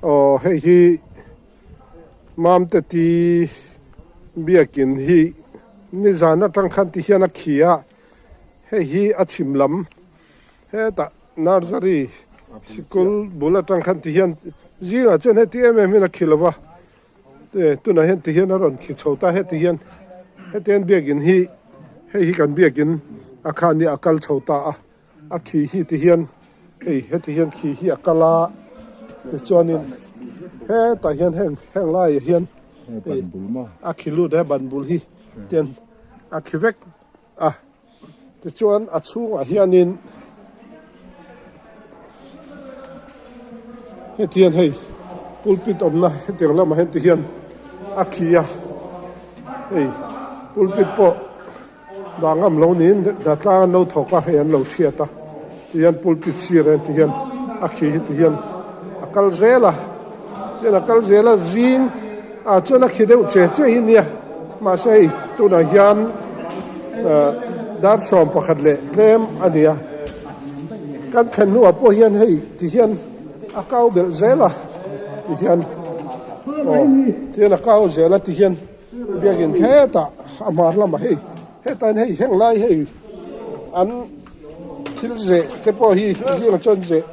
Aw hei hi Mamte ti biakin hi nizan atang khan ti hian a khi a, hei hi a chhim lam hetah nursery sikul bul atang khan ti hian zingah chuan heti em em hian a khi lo va. Tunah hian ti hian a rawn khi chho ta heti hian heti hian biakin hi hei hi kan biakin a khan hi a kal chho ta a a khi hi ti hian hei heti hian khi hi a kal a tichuanin hetah hian heng heng laiah hian hei a khi lut a ban bul hi tian a khi vek a. Tichuan a chhungah hianin heti hian hei pulpit awmna hetiang lamah hian ti hian a khi a hei pulpit pawh dah ngam lo niin dah tlang an lo thawk a hei an lo chhiat a ti hian pulpit sir ah hian ti hian a khi hi ti hian a kal zel a tihian a kal zel a zing ah chuan a khi deuh che che hi nia mahse hei tunah hian. Dar 11 leh tlem a ni a, kan thlen hnuah pawh hian hei ti hian a kau belh zel a ti hian aw ti hian a kau zel a ti hian biakin hetah a hmar lamah hei hetah hian hei heng lai hei an thil zeh te pawh hi zingah chuan zeh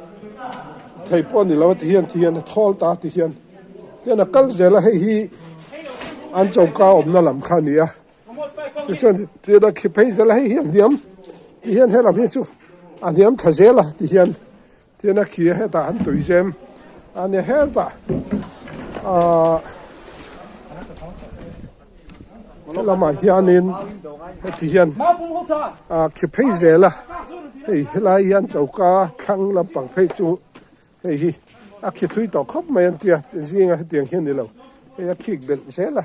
thei pawh a ni lo a ti hian ti hian a thawl ta ti hian tihian a kal zel a hei hi an choka awmna lam kha a ni a. Tichuan tian a khi phei zel a hei hi a hniam ti hian helam hi chu a hniam thla zel a ti hian tian a khi a hetah an tui zem a nia hetah ahh helamah hianin heti hian a khi phei zel a hei helai hian choka thlang lampang phei chu hei hi a khi thui tawh khawp mai an tia zinga hetiang hi a ni lo hei a khik belh zel a.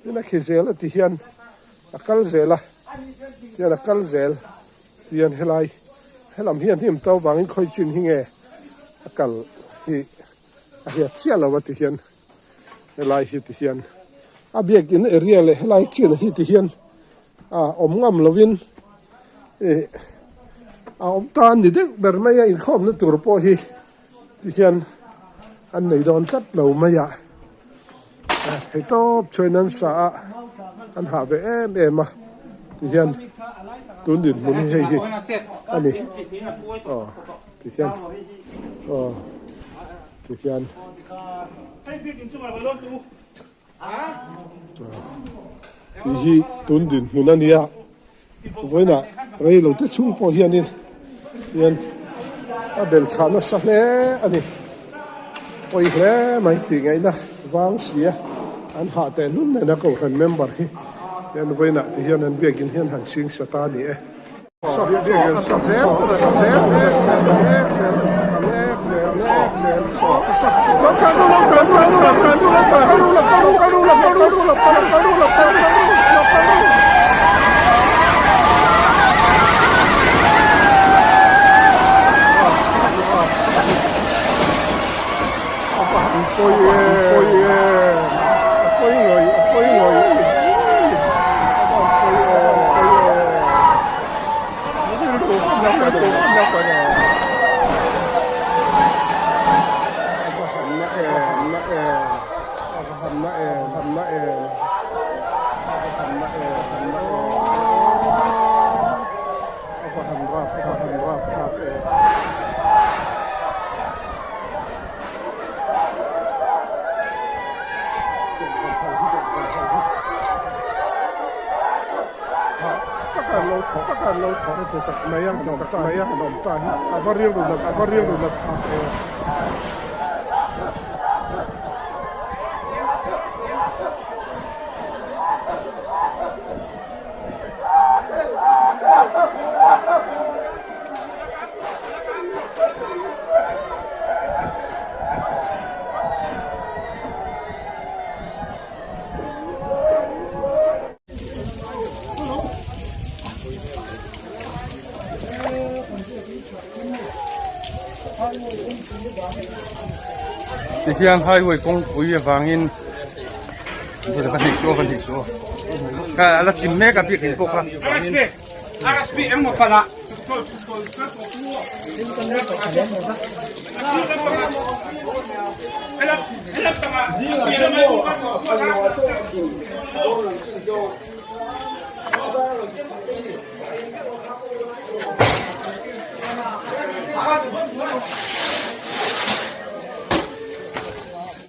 Tin a khi zel a ti hian a kal zel a tihian a kal zel tihian helai helam hi a hnim to vangin khawi chin hi nge a kal hi a hiat chiah lo a ti hian helai hi ti hian a biakin area leh helai chin hi ti hian a awm ngam lovin ih a awm ta a ni deuh ber mai a inkhawmna tur pawh hi ti hian an nei dawn tlat lo mai a. Thei tawp chuan an sa a, an hah ve em em a tihian tun dinhmun hi hei hi a ni aw tihian aw tihian tih hi tun dinhmun a nia. Vawiinah rei lo te chhung pawh hianin hian a bel chhah nasa hle a ni. Pawi hle mai tih ngaihna vang si a, an hah teh hlun nena Kohhran member hi hian vawiinah ti hian an biakin hian han sing sa ta a ni e. Tihian highway kawngpui avangin a la chim mek a biakin pawh kha.